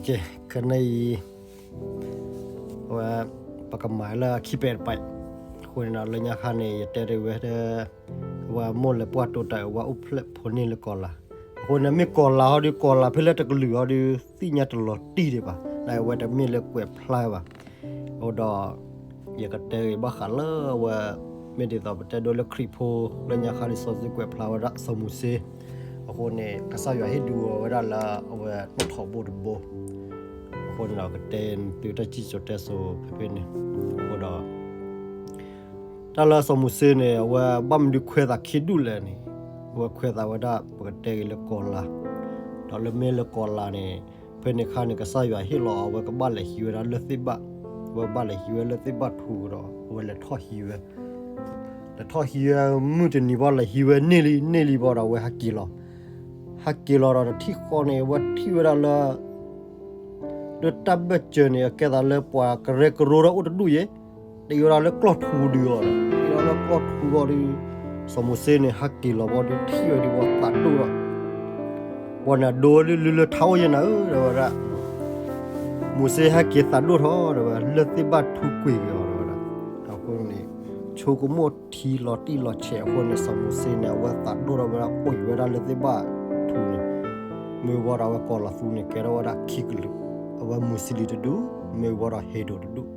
ကဲ, ခဲနံၤအံၤ အဝဲ ပကမၤလၢခံပဲတပၤ, အဃိန့ၣ်ဒီး လၢညါခါန့ၣ် ယတဲတ့ၢ်ဝဲဒၣ် အဝဲမိၢ်လဲၤပှၢ်တိာ်တၢ်အဝဲအိၣ်ဖျဲၣ်ဖိန့ၢ်လၢကီၤလၤ, အဃိန့ၣ်မ့ၢ်ကီၤလၤဟီဒီး ကီၤလၤဖဲလၢတကလုာ်ဟီဒီး သ့ၣ်ညါတလီၤတံၢ်ဒံးဘၣ်, အဝဲတမ့ၢ်လၢကွဲးဖျါဘၣ်, အဃိဒီး ယကတဲဂ့ၤဘၣ်ဃးလၢအဝဲ မ့ၢ်ဒ်သိးပတဲဒိလၢခရံာ်ဖိ လၢညါခါလံာ်စီဆှံကွဲးဖျါဝဲဒၣ်စီၤမိၤၡ့, အဃိန့ၣ် ကစၢ်ယွၤဟ့ၣ်ဒုးအီၤဝဲဒၣ်လၢအဝဲနီၣ်ထိးဘိတဘိ, အဃိန့ၣ်ဒီးကတဲနသုတၢ်စံၣ်စိၤတဲစိၤဖဲဖဲန့ၣ်, အဃိဒီး တၢ်လၢစီၤမိၤၡ့န့ၣ် အဝဲဘၣ်မနုၤခွဲးသးခံဒူၣ်လဲၣ်န့ၣ်, အဝဲခွဲးသးဝဲဒၣ် ပကတဲဂ့ၤလၢကီၤလၤ, ဒီးလၢမ့ၢ်လၢကီၤလၤန့ၣ် ဖဲန့ၣ်အခါန့ၣ် ကစၢ်ယွၤဟ့ၣ်လီၤအဝဲကဘၣ်လဲၤဟံးဝဲဒၣ်လၢသ့ၣ်ဘၣ်, အဝဲဘၣ်လဲၤဟံးဝဲလၢသ့ၣ်ဘၣ်ထူကဒီး အဝဲလဲၤထီၣ်ဟံးဝဲ, လဲၤထီၣ်ဟံးဝဲ မုၢ်တနံၤဘၣ်လဲၤဟံးဝဲန့ၢ်လံ န့ၢ်လံဘၣ်ဒီးအဝဲဟးက့ၤလီၤ, ဟးက့ၤလီၤဒီးတထံၣ်ဃီန့ၣ် အဝဲထံၣ်ဝဲဒၣ်လၢ လၢတၢ်ဘၢၣ်စၢၤန့ၣ် အကဲသးလၢပှၤကရၢကရိဒီးအိၣ်တဒူၣ်ယဲ, တ့ဝဲဒၣ်လၢကျီၢ်ထူဒုးအီၤဒီး တ့ဝဲဒၣ်လၢကျီၢ်ထူဂီၤဒီး စီၤမိၤၡ့န့ၣ် ဟးက့ၤလီၤဘီဒီး ထံၣ်ဝဲဒီးပှၤသးဒိၣ်ဒီး ပှၤန့ၣ်ဒိဝဲလၢလၢထါအိၣ်ယဲနၤဧၢ တဲဝဲဒၣ်, မိၤၡ့ဟဲက့ၤသးဒိၣ်ထီၣ် တဲဝဲ လၢသ့ၣ်ဘၣ်ထူကွံာ်က့ၤအီၤ တဲဝဲဒၣ်, အဃိန့ၣ် ဆိကမိၣ်ထံလီၤတံၢ်လီၤဆဲးအဃိန့ၣ် စီၤမိၤၡ့န့ၣ် အဝဲသးဒိၣ်ထီၣ်ဝဲဒၣ် ကွံာ်ဝဲဒၣ်လၢသ့ၣ်ဘၣ်ထူန့ၣ်, မ့ၢ်ဝံၤဒီးအဝဲကီၤလၤသူန့ၣ် ကဲထီၣ်ဝဲဒၣ်ခံကလုာ်, အဝဲမူးစလံတဒူၣ်, မ့ၢ်ဝံၤဒီးဟ့ၤဒိးတဒူၣ်,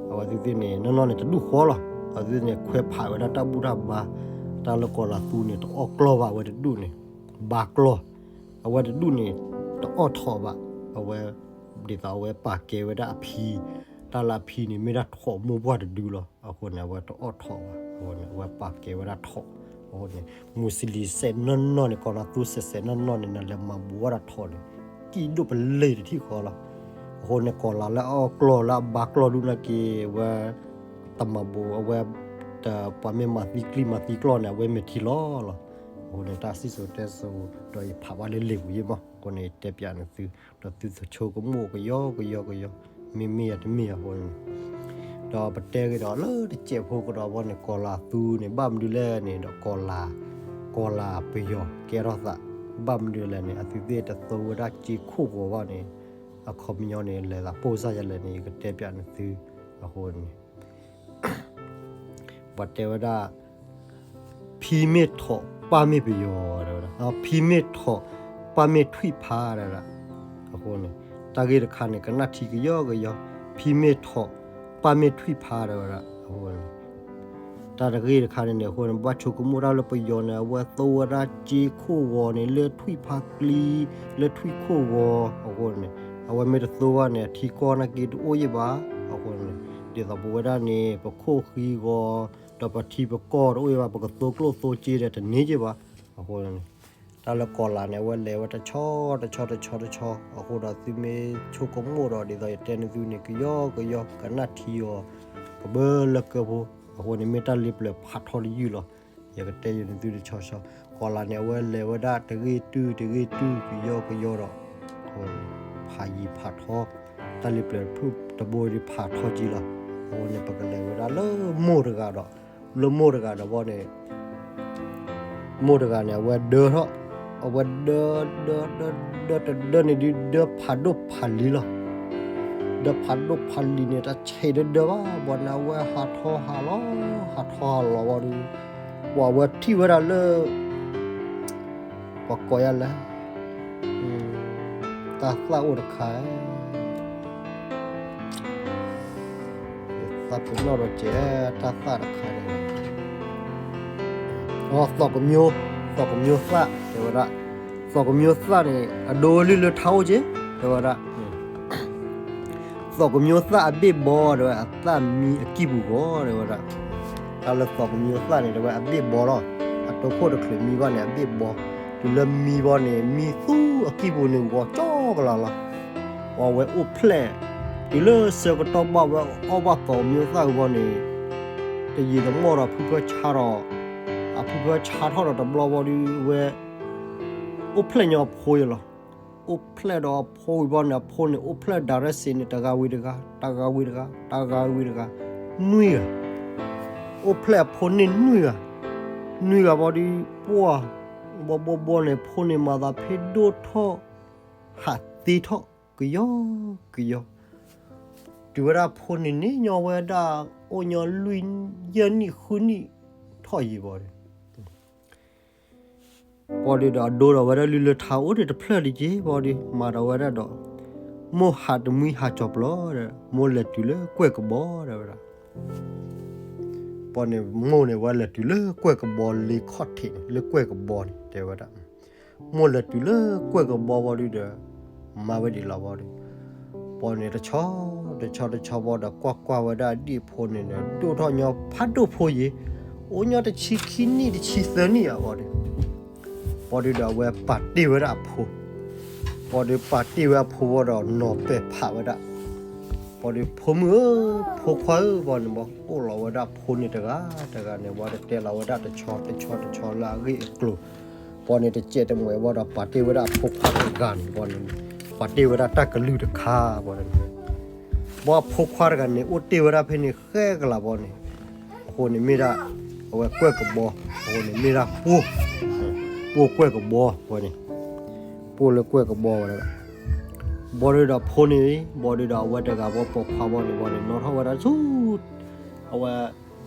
အဝဲသ့ၣ်န့ၣ် နီၢ်နီၢ်န့ၣ်တဒူၣ်ဃီလီၤ, အဝဲသ့ၣ်န့ၣ် ခွဲးဖးဝဲဒၣ်တၢ်ဘူၣ်တၢ်ဘါ, တၢ်လၢကီၤလၤသူန့ၣ် တအီၣ်ကျီၢ်ဘၣ် အဝဲတဒူၣ်န့ၣ်, ဘါကျီၢ်, အဝဲတဒူၣ်န့ၣ် တအီၣ်ထိးဘၣ်, အဝဲ ဒ်သိးအဝဲပာ်ကဲဝဲဒၣ်အဖံ, တၢ်လၢအဖံန့ၣ် မ့ၢ်ဒၣ်ထိးမိၢ်ပှၢ်တဒုလီၤ, အဃိန့ၣ် အဝဲတအီၣ်ထိးဘၣ်, အဃိန့ၣ် အဝဲပာ်ကဲဝဲဒၣ်ထိး, အဃိန့ၣ် မူးစလံစဲးနီၢ်နီၢ်န့ၣ် ကီၤလၤသူစဲးစဲးနီၢ်နီၢ်န့ၣ် နလဲၤမၤဘူးဝဲဒၣ်ထိးန့ၣ်, ကံၣ်ဒိၣ်ပလ့ၤတထံၣ်ဃီလီၤ, အဃိန့ၣ် ကီၤလၤလၢအအီၣ်ကျီၢ်လၢအဘါကျီၢ်ဒုၣ်နာ်က့ အဝဲ တမၤဘူး အဝဲ တပှၤမ့ၢ်မၤသံကျံမၤသံကျီၢ်န့ၣ် အဝဲမ့ၢ်ထံလီၤလီၤ, အဃိန့ၣ် တၢ်စံၣ်စိၤတဲစိၤ ဒီးယဖးဘၣ်လၢလံာ်ပူၤယဲမး အဃိန့ၣ် ယတဲပျးနသု ဒီးသုသဆိကမိၣ်ကယီကယီကယီ, မ့မ့ၢ်ယၤတမ့ၢ်ယၤအဃိန့ၣ်, ဒီးပတဲက့ၤဒီးလၢတစဲးဖိကဒီးဘီန့ၣ် ကီၤလၤသူန့ၣ် ဘၣ်မနုၤလဲၣ်န့ၣ်ဒီး ကီၤလၤ, ကီၤလၤပယီၤကဲထီၣ်သး, ဘၣ်မနုၤလဲၣ်န့ၣ် အသုသ့ၣ်တသိဝဲဒၣ်စ့ခိၣ်ဂီၤဘၣ်န့ၣ်, အခီပညီန့ၣ် လဲၤသးပိၢ်စၢ်ယဲလဲၣ်န့ၣ် ယကတဲပျးနသု, အဃိန့ၣ် ပှၤတဲဝဲဒၣ် ဖံမ့ၢ်ထိး ပၢ်မ့ၢ်ပယီၤ တဲဝဲဒၣ်, ဖံမ့ၢ်ထိး ပၢ်မ့ၢ်ထွံၣ်ဖါ တဲဝဲဒၣ်, အဃိန့ၣ် တၢ်ဂ့ၢ်တခါန့ၣ် ကနၣ်ထံကယီကယီ, ဖံမ့ၢ်ထိး ပၢ်မ့ၢ်ထွံၣ်ဖါ တဲဝဲဒၣ်, အဃိန့ၣ် တၢ်တဂ့ၢ်တခါန့ၣ်န့ၣ် အဃိန့ၣ် ဘၣ်ဆိကမိၣ်တၢ်လၢပယီၤန့ၣ် အဝဲသိဝဲဒၣ်စ့ခိၣ်ဂီၤန့ၣ် လၢထွံၣ်ဖါကျံ, လၢထွံၣ်ခိၣ်ဂီၤ, အဃိန့ၣ် အဝဲမ့ၢ်တသိဘၣ်န့ၣ် အထံကီၢ်နာ်က့တအိၣ်ယဲဘၣ်, အဃိန့ၣ် ဒ်သိးပဝဲဒၣ်န့ၣ် ပခိၣ်ဃံဂီၤ ဒီးပထံပကီၢ်တအိၣ်ယဲဘၣ် ပကသိကျိၣ်သိစ့ဒီးတန့ၢ်ယဲဘၣ်, အဃိန့ၣ် တၢ်လၢကီၤလၤန့ၣ် အဝဲလဲၤဝဲတဆီတဆီတဆီတဆီ, အဃိဒီးသုမ့ၢ်ဆိကမိၣ်ဒီး ဒ်သိးယတဲနသုန့ၣ် ကယီကယီ ကနၣ်ထံအီၤ, ကဘၢလၢကၢၢ်ဖိ, အဃိန့ၣ်မ့ၢ်တၢ်လ့ပျၢၤဖးထီတယုၢ်လီၤ. ယကတဲယနသုတဆီဆီ, ကီၤလၤန့ၣ် အဝဲလဲၤဝဲဒၣ်တဂ့ၢ်တုၤတဂ့ၢ်တုၤ ကယီကယီဒီး ဖးယံၤဖးထီ, တၢ်လ့ပျၢၤတဘိဒီးဖးထီက့ၤလီၤ. အဃိန့ၣ် ပကလဲၤဝဲဒၣ်လၢမိၢ်တဂၤဒီး, လၢမိၢ်တဂၤဒီးဘီန့ၣ် မိၢ်တဂၤန့ၣ် အဝဲဒၢထီၣ်, အဝဲဒၢ, ဒၢ, ဒၢ, ဒၢတဒၢန့ၣ်ဒုး ဒၢဖးဒိၣ်ဖးလံၤလီၤ. ဒၢဖးဒိၣ်ဖးလံၤန့ၣ် တၢ်ဆံးဒၢဒၢဘၣ်, ဘီန့ၣ် အဝဲဟးထီၣ်ဟးလီၤ, ဟးထီၣ်ဟးလီၤဘီဒီး ပှၤဝဲထံၣ်ဝဲဒၣ်လၢ ပှၤကိးယၤလဲၣ်, တၢ်သၣ်အိၣ်တခါ သးပ့ၤနီၣ်ဒီးကဲ တၢ်သၣ်တခါန့ၣ်, သီးကမျိ, သီးကမျိသၣ် တဲဝဲဒၣ်, သီးကမျိသၣ်န့ၣ် အဒိလံလၢထါအိၣ်က့ တဲဝဲဒၣ်, သီးကမျိသၣ်အဘ့ၣ်ဘီ တဲဝဲ အသၣ်မံအကံၢ်ပူၤဂီၤ တဲဝဲဒၣ်, တၢ်လၢသီးကမျိသၣ်န့ၣ် တဲဝဲအဘ့ၣ်ဘီလီၤ, အတိခိၣ်တချုးမံဘၣ်န့ၣ် အဘ့ၣ်ဘီ, တုၤလၢမံဘီန့ၣ် မံသူအကံၢ်ပူၤန့ၣ်ဂီၤကၠီကလၤလီၤ. ပှၤဝဲအိၣ်ဖျဲၣ်, တုၤလၢဆၢကတီၢ်ဘၣ်ဝဲအီၣ်ဘၣ်သီးကမျိသၣ်ဝံၤဘီန့ၣ်, တယံာ်တမီၢ်ဒီးဖုဖၢဆါထီၣ်, အဖုဖၢဆါထီၣ်ဒီးတဘျီဘီဒီးဝဲ အိၣ်ဖျဲၣ်ညီအဖိယလီၤ. အိၣ်ဖျဲၣ်ဒီးအဖိဝံၤဘီန့ၣ် အဖိန့ၣ် အိၣ်ဖျဲၣ် direction န့ၣ် တဂၤဝံၤတဂၤ, တဂၤဝံၤတဂၤ, တဂၤဝံၤတဂၤ, နွံဂၤ, အိၣ်ဖျဲၣ်အဖိန့ၣ်နွံဂၤ, နွံဂၤဘီဒီး ပှၢ်, ဘီဘီဘီန့ၣ် ဖိန့ၣ်မၤသးဖ့ဒိၣ်ထီၣ်, ဟး သ့ထီၣ်ကယီကယီ, တုၤဝဲဒၣ်ဖိန့ၣ်န့ၣ်ညီဝဲဒၣ် အိၣ်ညီလွံၢ်ယဲၢ်နံၣ်ဃုနံၣ်ထီၣ်ယံၤဘၣ်ဒီး ဘၣ်ဒီး အဒိဒီးဝဲဒၣ်လုၢ်လၢထါအိၣ်ဒီးတဖျၢၣ်တက့ၢ်ဘၣ်ဒီး မၤဒီးဝဲဒၣ်ဒီး မိၢ်ဟးတမှံဟးကၠီၤပျီဒီး မိၢ်လဲၤတုၤလၢကွဲၢ်ကဘီဒီးဝဲဒၣ် ဘၣ်န့ၣ်မိၢ်န့ၣ်ဝဲလဲၤတုၤလၢကွဲၢ်ကဘီလ့ခီၣ်ထံးန့ၣ် လၢကွဲၢ်ကဘီန့ၣ် တဲဝဲဒၣ် မိၢ်လဲၤတုၤလၢကွဲၢ်ကဘီဘၣ်ဒီး မၤဝဲဒ်လီၤဘၣ်ဒီး ဘၣ်န့ၣ်တဆီတဆီတဆီဘၣ်ဒီး ကွၢ်ကွၢ်ဝဲဒၣ်အဒံၣ်အဖိန့ၣ်ဒီး ဒိၣ်ထီၣ်ညီဖးဒိၣ်ဖိယံၤ, အိၣ်ညီတဆံခံနံၣ်တဆံသၢနံၣ်ဧါဘၣ်ဒီး ဘၣ်ဒီးအဝဲပာ်တ့ၢ်ဝဲဒၣ်အဖိ, ဘၣ်ဒီးပာ်တ့ၢ်ဝဲအဖိဘၣ်ဒီးနီၤပဲာ်ဖးဝဲဒၣ်, ဘၣ်ဒီးဖိမုၣ်ဧၢ, ဖိခွါဧၢ, ဘၣ်န့ၣ်ဘၣ် အိၣ်လီၤဝဲဒၣ်ဖိန့ၣ်တဂၤတဂၤန့ၣ် ဘၣ်ဒီးတဲလီၤဝဲဒၣ်တဆီတဆီတဆီလၢအဂ့ၢ်အကျိၤ, ဘၣ်န့ၣ်တစဲးတမှဲးဘၣ်ဒီး ပာ်တ့ၢ်ဝဲဒၣ်အဖိခွါတဂၤန့ၣ် ဘၣ်န့ၣ် ပာ်တ့ၢ်ဝဲဒၣ်တၢ်ကလုၢ်တခါ ဘၣ်န့ၣ် ဘၣ်ဖိခွါတဂၤန့ၣ် အိၣ်တ့ၢ်ဝဲဒၣ်ဖဲန့ၣ်ဃဲကလးဘၣ်န့ၣ်, အဃိန့ၣ်မ့ၢ်ဒၣ် အဝဲကွဲၢ်ကဘီ, အဃိန့ၣ်မ့ၢ်ဒၣ်ပိၢ်, ပိၢ်ကွဲၢ်ကဘီဝဲန့ၣ်, ပိၢ်လၢကွဲၢ်ကဘီဝဲဒၣ်, ဘၣ်ဒီးဒီးဖိန့ၣ်, ဘၣ်ဒီးဒီးအဝဲတဂၤဘၣ်ပိာ်ခွါဘၣ်န့ၣ် ဘၣ်န့ၣ် နီၣ်ထီၣ်ဝဲဒၣ်ဆူ အဝဲ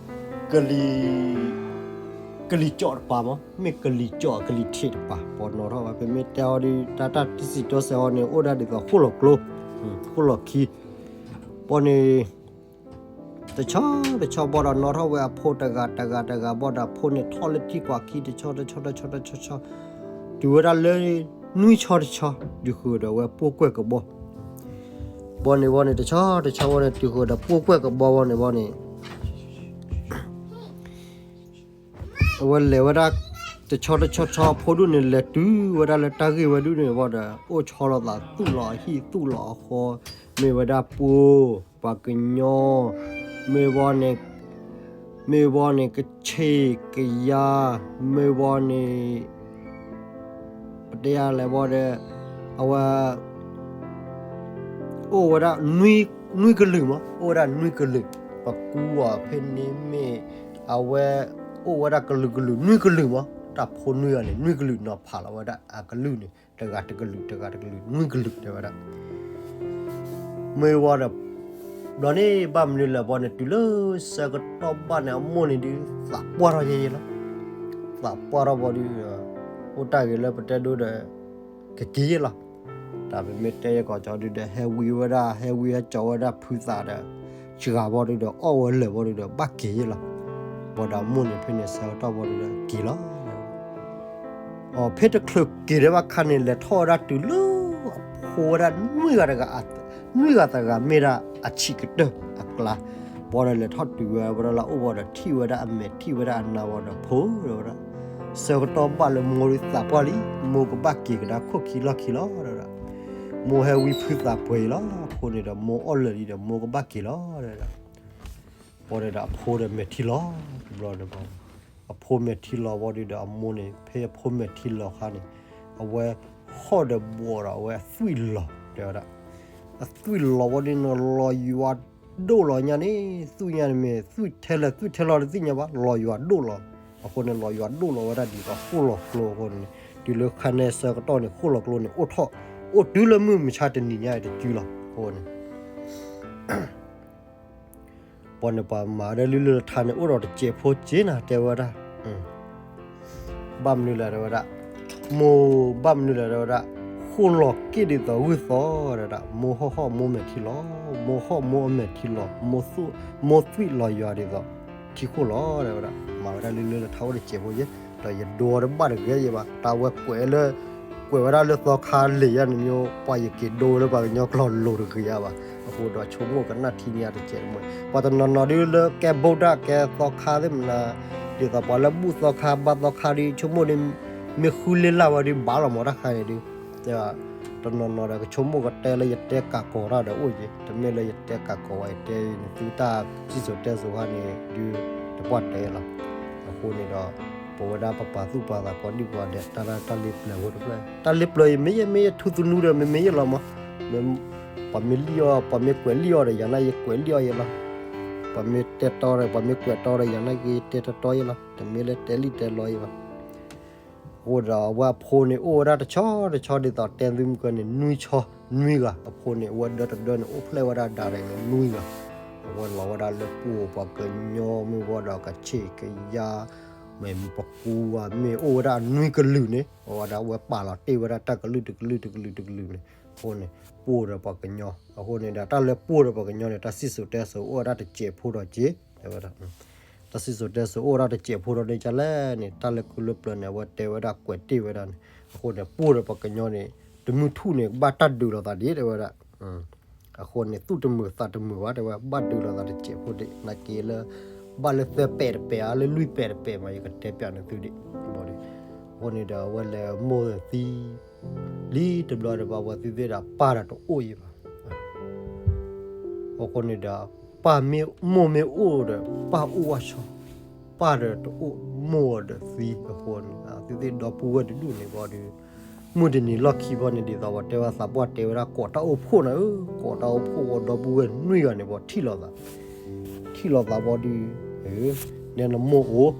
ကလံၤ, ကလံၤကၠီၣ်တပၤမး, မ့ၢ်ကလံၤကၠီၣ်ကလံၤထံးတပၤ, ပှၤနီၣ်ထီၣ်ဝဲ ပမ့ၢ်တဲအီၤဒီး တၢ်တၢ်တံစံးတီစဲးအီၤန့ၣ် အိၣ်ဒၣ်ဒ်သိးဃိၣ်လီၤကျိ, ဃိၣ်လီၤခံ, ဘၣ်န့ၣ် တဆီတဆီဘၣ်ဒီးနီၣ်ထီၣ်ဝဲအဖိတဂၤတဂၤတဂၤဘၣ်ဒီး အဖိန့ၣ်ထီၣ်လၢထံကွၢ်ခံ တဆီတဆီတဆီတဆီတဆီ, တုၤဝဲဒၣ်လၢ နွံဆီတဆီ, တုၤဃုာ်ဒီးဝဲပိၢ်ကွဲၢ်ကဘီ ဘၣ်န့ၣ်ဘၣ်န့ၣ် တဆီတဆီဘၣ်န့ၣ် တုၤဃုာ်ဒီးပိၢ်ကွဲၢ်ကဘီဘၣ်န့ၣ်ဘၣ်န့ၣ် အဝဲလဲၤဝဲဒၣ် တဆီတဆီဆီ အဖိဒူၣ်န့ၣ် လဲၤတုၤဝဲဒၣ်လၢတၢ်ဂ့ၢ်ဝဲဒၣ်န့ၣ်ဘၣ်ဒီး အိၣ်ဆီလီၤသးသူၣ်လီၤအဟံၣ်သူၣ်လီၤအဃီ, မ့ၢ်ဝဲဒၣ်ပှိၤ, ပှၤကညီ, မ့ၢ်ဘၣ်န့ၣ်, မ့ၢ်ဘၣ်န့ၣ် ကဆ့ၣ်ကယၤ, မ့ၢ်ဘၣ်န့ၣ် ပတဲယၤလဲၣ်ဘၣ်ဒီး အဝဲ အိၣ်ဝဲဒၣ် နွံကလုာ်မး, အိၣ်ဝဲဒၣ်နွံကလုာ်, ပကူအီၤဖဲန့ၣ်မ့ၢ် အဝဲ အိၣ်ဝဲဒၣ်ကလုာ်ကလုာ် နွံကလုာ်မး, တၢ်ဖိနွံဂၤန့ၣ် နွံကလုာ်နီၤဖးလီၤဝဲဒၣ်အကလုာ်န့ၣ် တဂၤတကလုာ် တဂၤတကလုာ် နွံကလုာ်တဲဝဲဒၣ် မ့ၢ်ဝဲဒီး ဘျီန့ၣ် ဘၣ်မနုၤလဲၣ်ဘၣ်န့ၣ် တုၤလၢဆၢကတီၢ်ဘၣ်န့ၣ် အမိၢ်န့ၣ်ဒုး သးပှၢ်ထီၣ်ယဲယဲလီၤ. သးပှၢ်ထီၣ်ဘၣ်ဒုးဒီး အိၣ်တၢ်ဂ့ၤလၢပတဲဒိဒီး ကက့ၤယဲလီၤ. တၢ်မ့မ့ၢ်တဲယဲကီးကၠီဒုးဒီး ဟဲဝံဝဲဒၣ် ဟဲဝံဟဲကၠီဝဲဒၣ်ဖုသးဒီး စှၤဘၣ်ဒုးဒီး အီၣ်ဝဲလၢာ်ဘၣ်ဒုးဒီး ဘၣ်က့ၤယဲလီၤ. ဘၣ်ဒီးအမိၢ်န့ၣ် ဖဲန့ၣ်ဆၢကတီၢ်ဘၣ်ဒုးဒီး က့ၤလီၤ. အီၤ ဖဲတချုးက့ၤဒံးဘၣ်ခါန့ၣ် လဲၤထီၣ်ဝဲဒၣ်တုၤလၢ အဖိဝဲဒၣ်နွံဂၤတဂၤ, နွံဂၤတဂၤမ့ၢ်ဒၣ်အဆံးကတၢၢ်အကျါ, ဘၣ်ဒီးလဲၤထီၣ်တုၤဝဲဒၣ်လၢအအိၣ်ဘၣ်ဒီး ထံၣ်ဝဲဒၣ်အမဲာ်ထံၣ်ဝဲဒၣ်အနါဘၣ်ဒီး ဖိဒီးဝဲဒၣ်, ဆၢကတီၢ်ဘၣ်လၢမိၢ်ဒုးသးပှၢ်လံ, မိၢ်ကဘၣ်က့ၤကဒါခိၣ်ခံလီၢ်ခံလီၤဒီးဝဲဒၣ်, မိၢ်ဟဲဝံဖုသးပှဲၤအံၤလီၤ, အဃိန့ၣ်ဒီး မိၢ်အီၣ်လၢာ်လံဒီး မိၢ်ကဘၣ်က့ၤလီၤဒီးဝဲဒၣ် ဘၣ်ဒီးအဖိဒီးမဲာ်ထံလီၤ, တဘျီန့ၣ်ဘၣ်, အဖိမဲာ်ထံလီၤဘၣ်ဒုးဒီးအမိၢ်န့ၣ် ဖဲအဖိမဲာ်ထံလီၤအခါန့ၣ် အဝဲဟီၣ်ဒီးဘှီးဒီး အဝဲအသွံၣ်လီၤတဲဝဲဒၣ်, အသွံၣ်လီၤဘၣ်ဒုးန့ၣ် လီၤယွၤဒိၣ်လီၤညါန့ၣ် သွံၣ်ညါန့ၣ်မ့ၢ် သွံၣ်ထဲလဲၣ်သွံၣ်ထဲလီၤတသ့ၣ်ညါဘၣ် လီၤယွၤဒိၣ်လီၤ, အဃိန့ၣ် လီၤယွၤဒိၣ်လီၤဝဲဒၣ်ဒ်သိးဃိၣ်လီၤကျိအဃိန့ၣ်, တုၤလၢခါန့ၣ်ဆၢကတီၢ်န့ၣ် ဃိၣ်လီၤကျိန့ၣ် အိၣ်ထီၣ်, အိၣ်တုၤလၢမုၢ်မဆါတနံၤညါအံၤတစုလီၤ, အဃိန့ၣ် ပှၤန့ၣ်ပှၤမၤဒၣ်လုၢ်လၢထါန့ၣ် အိၣ်ဒီးတစဲးဖိစ့နၤတဲဝဲဒၣ်, ဘၣ်မနုၤလဲၣ်တဲဝဲဒၣ်, မိၢ်ဘၣ်မနုၤလဲၣ်တဲဝဲဒၣ်, ဃိၣ်လီၤက့ၣ်ဒ်သိးဂုၢ်သီတဲဝဲဒၣ်, မိၢ်ဟီၣ်ဟီၣ်မိၢ်မဲာ်ထံလီၤ, မိၢ်ဟီၣ်မိၢ်အမဲာ်ထံလီၤ, မိၢ်သွံၣ်လီၤယွၤဒ်သိး ထံဃိၣ်လီၤတဲဝဲဒၣ်, မၤဝဲဒၣ်လုၢ်လၢထါအိၣ်တစဲးဖိယဲ, ဒီးယဒိတဘၣ်တဂ့ၤယဲဘၣ်, တၢ်ဝဲကွဲးလၢ ကွဲးဝဲဒၣ်လၢသီခါလံာ်ယဲန့ၣ်မ့ၢ် ပှၤယက့ၤဒိလၢပှၤကညီကျိာ်လိၤတဂ့ၤယဲဘၣ်, အဃိဒီးဆိကမိၣ်ကနၣ်ထံန့ၣ်တစဲးတမှဲ, ပှၤတနီၤနီၤဒုးလၢကဲဘိၣ်တၢ်ကဲသီခါသ့ၣ်မနၤ, ဒ်သိးပှၤလၢဘူၣ်သီခါဘါသီခါဒုး ဆိကမိၣ်ဒုး မ့ၢ်ဃုလ့လၢ်ဝဲဒုး ဘၣ်လီၤမးတၢ်ခါန့ၣ်ဒုး, တဲ တနီၤနီၤဒီးကဆိကမိၣ်ကတဲလၢယတဲကးကီးတၢ်ဒီးအိၣ်က့ၤ, တမ့ၢ်လၢယတဲကးကီးဝဲ ယတဲန့ၣ် သုတၢ်စံၣ်စိၤတဲစိၤခါန့ၣ်ဒုး တပှၢ်တဲလီၤ. အဃိန့ၣ်ဒီး ပဝဲဒၣ်ပပာ်သူၣ်ပာ်သးကိးဒံကိးဂၤဒဲး တၢ်လၢတၢ်လ့ပျၢၤဖိတဖျၢၣ်, တၢ်လ့ပျၢၤအံၤ မ့ၢ်ယဲမ့ၢ်ယဲထူသနူဒီး မ့မ့ၢ်ယဲလီၤမး, ပှၤမ့ၢ်လံၣ်အီၤ ပှၤမ့ၢ်ကွဲးလံၣ်အီၤဒီး ယၤန့ၣ်ယကွဲးလံၣ်အီၤယဲလီၤ. ပှၤမ့ၢ်တဲတီဒီး ပှၤမ့ၢ်ကွဲးတီဒီး ယၤန့ၣ်က့ၤတဲတီတီယဲလီၤ. တမ့ၢ်လၢတဲလံၣ်တဲလီယဲဘၣ်. အဃိဒီးအဝဲအဖိန့ၣ်အိၣ်ဝဲဒၣ်တဆီတဆီဒ်သိးတဲသုမုၢ်ကၢန့ၣ် နွံဆီ, နွံဂၤ. အဖိန့ၣ် အဝဲဒၢတဒၢန့ၣ် အိၣ်ဖျဲၣ်ဝဲဒၣ်ဒၣ်ရဲၣ်န့ၣ် နွံဂၤ. အဝဲလီၤဝဲဒၣ်လၢပှိၢ်ပှၤကညီမ့ၢ်ဝဲဒီးကဆ့ၣ်ကယါ မ့ၢ်ပကူဝါမ့ၢ်အိၣ်ဝဲဒၣ်အနွံကလုာ်န့ၣ် အဝဲဒၣ်အဝဲပာ်လီၤတ့ၢ်ဝဲဒၣ်တၢ်ကလုာ်တကလုာ်တကလုာ်တကလုာ်န့ၣ်. အဃိန့ၣ် ပှိၢ်ဒီးပှၤကညီ အဃိန့ၣ်ဒီး တၢ်လၢပှိၢ်ဒီးပှၤကညီန့ၣ် တၢ်စံၣ်စိၤတဲစိၤအိၣ်ဝဲဒၣ်တစဲးဖိဒီးက့ၤ တဲဝဲဒၣ် တၢ်စံၣ်စိၤတဲစိၤအိၣ်ဝဲဒၣ်တစဲးဖိဒီးန့ၣ် ကလဲၣ်န့ၣ် တၢ်လၢခူလၢပျၢၤန့ၣ် အဝဲတဲဝဲဒၣ်ကွဲးတ့ၢ်ဝဲဒၣ်န့ၣ်. အဃိန့ၣ် ပှိၢ်ဒီးပှၤကညီန့ၣ် တမုၢ်ထူၣ်န့ၣ် ဘၣ်တၢ်ဒုးလိာ်သးဒ် တဲဝဲဒၣ်. အဃိန့ၣ် သူၣ်တမုာ်သးတမုာ်ဘၣ် တဲဝဲ ဘၣ်ဒုးလိာ်သးတစဲးဖိဒ် နာ်က့လၢ ဘၣ်လၢသၢပဲာ်တပဲာ်ဧါ လၢလွံၢ်ပဲာ်တပဲာ်မး ယကတဲပျးန့ၢ်သုဒ် အဃိန့ၣ်ဒီး အဝဲလဲၤမိၢ်သံ လံတဘျီဒီး ဘၣ်ဝဲသုသ့ၣ်ဒီးပၢ်ဒီးတအိၣ်ယံၤဘၣ်. အဃိန့ၣ်ဒီး ပၢ်မ့ၢ် မိၢ်မ့ၢ်အိၣ်ဒီး ပၢ်အိၣ်ဝဲဆီ, ပၢ်ဒီးတအိၣ် မိၢ်ဒီးသံအဃိန့ၣ် သုသ့ၣ်ဒီပုၢ်ဝဲၢ်တဒူၣ်န့ၣ်ဘီဒီး မုၢ်တနံၤလီၢ်ခံဘီန့ၣ် ဒ်သိးပတဲဝဲသးပှၢ်တဲဝဲဒၣ် ကိးတၢ်အိၣ်ဖှိၣ်န့ၣ်ဧၢ, ကိးတၢ်အိၣ်ဖှိၣ်ဝဲဒီပုၢ်ဝဲၢ်နွံဂၤန့ၣ် ဘီထံၣ်လိာ်သး ထံၣ်လိာ်သးဘီဒီး နဲနမိၢ်အိၣ်,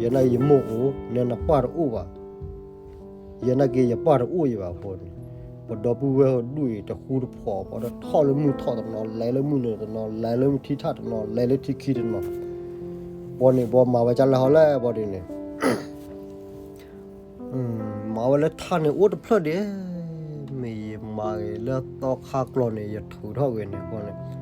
ယဲနာ်က့ယမိၢ်အိၣ်, နဲနပၢ်တအိၣ်ဘၣ်, ယဲနာ်က့ယပၢ်တအိၣ်ယံၤဘၣ်အဃိန့ၣ် ပဒီပုၢ်ဝဲၢ်ဒူၣ်အံၤ တဃူတဖိးဘီဒီး ထီၣ်လၢမုၢ်ထီၣ်တနီၤ, လဲၤလၢမုၢ်နုာ်တနီၤ, လဲၤလၢမုၢ်ထံထၣ်တနီၤ, လဲၤလၢထံခံတနီၤ, ဘီန့ၣ်ဘီမၤဝဲကၢ်လဲၣ်ဟီလဲၣ်ဘီဒ်န့ၣ် မၤဝဲလၢထါန့ၣ်အိၣ်တဖျၢၣ်ဒံး, မ့ၢ်ယမၤဂ့ၤလၢသီခါကျိးန့ၣ် ယထုးထီၣ်ဂ့ၤန့ၣ်အဃိန့ၣ် အဃိန့ၣ်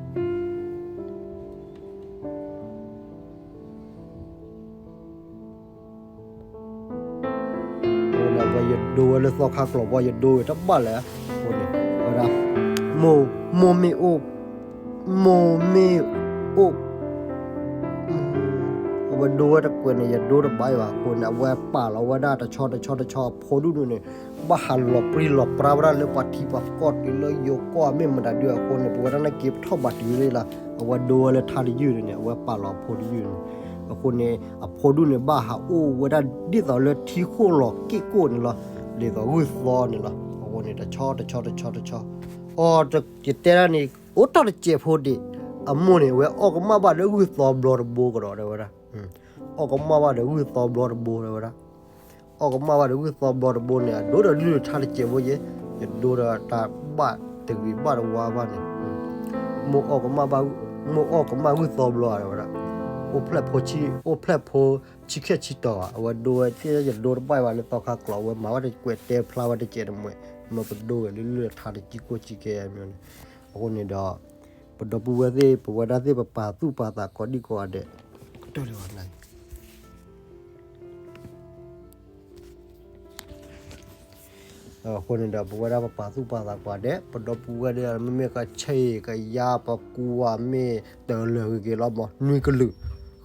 ပှၤယဒိဝဲလၢသီခါကျိး ပှၤယဒိဝဲတဘၣ်လဲၣ်, အဃိန့ၣ် ဝဲဒၣ် မိၢ်မ့ၢ်အိၣ်, မိၢ်မ့ၢ်အိၣ် အဝဲဒိဝဲတကွဲးန့ၣ် ယဒိတဘၣ်အံၤဘၣ်အဃိန့ၣ် အဝဲပာ်လီၤဝဲဒၣ်တဆီတဆီတဆီအဖိဒူၣ်န့ၣ် ဘၣ်ဟးလီၤပြံလီၤပြါဝဲဒၣ်လၢပှၤထံပှၤကီၢ်တုၤလၢယိၤကီၢ်မ့ၢ်မတၤဒုအဃိန့ၣ် ပဝဲဒၣ်နာ်က့ပထီၣ်ဘၣ်တုၤလံလီၤ. အဝဲဒိဝဲလၢထါတယုၢ်န့ၣ် အဝဲပာ်လီၤအဖိတယုၢ်န့ၣ် အဃိန့ၣ် အဖိဒူၣ်န့ၣ် ဘၣ်ဟးအိၣ်ဝဲဒၣ်ဒ်သိးလၢထံဃိၣ်လီၤက့ၣ်ကိၣ်န့ၣ်လီၤ. ဒ်သိးဂုၢ်သီန့ၣ်လီၤ. အဃိန့ၣ် တဆီတဆီတဆီတဆီ အီ ယတဲဒၣ်န့ၣ် အိၣ်တၢ်တစဲးဖိဒံး အမိၢ်န့ၣ် အဝဲအီၣ်ကမၣ်ဘၣ်ဒီးဂုၢ်သီဘျီတဘိကဒီး တဲဝဲဒၣ် အီၣ်ကမၣ်ဘၣ်ဒီးဂုၢ်သီဘျီတဘိ တဲဝဲဒၣ် အီၣ်ကမၣ်ဘၣ်ဒီးဂုၢ်သီဘျီတဘိန့ၣ် အဒိဒီးလုၢ်ထါတစဲးဖိယဲ ယဒိဒီးတၢ်ဘၣ်တဂ့ၤဘၣ်တဝါဘၣ်န့ၣ် မိၢ်အီၣ်ကမၣ်ဘၣ်, မိၢ်အီၣ်ကမၣ်ဂုၢ်သီဘျီ တဲဝဲဒၣ် အိၣ်ဖျဲၣ်ဖိဆံး, အိၣ်ဖျဲၣ်ဖိဆံးခဲဆံးတီၤဘၣ် အဝဲဒိဝဲသ့ၣ်ယဒိတဘၣ်ဘၣ်လၢသီခါကျိး အဝဲမၤဝဲတကွဲးတဲဖျါဝဲတစဲးတမှဲၤ မ့ၢ်ပဒိဝဲလၢလုၢ်ထါတစဲးကိၣ်ဆံးကဲမ့ၢ်န့ၣ် အဃိန့ၣ်ဒီး ပဒီပုၢ်ဝဲၢ်သ့ၣ် ပဝဲဒၣ်သ့ၣ်ပပာ်သူၣ်ပာ်သးကိးဒံကိးဂၤဒဲး ကတၢၢ်လၢၤဘၣ်န့ၣ် အဃိန့ၣ်ဒီး ပဝဲဒၣ်ပပာ်သူၣ်ပာ်သးကိးဂၤဒဲး ပဒီပုၢ်ဝဲၢ်ဒ်မ့မ့ၢ်ကဆ့ၣ်ကယါပကူဝါမ့ၢ်တလၢာ်ဂ့ၤက့ၤလီၤမး နွံကလုာ်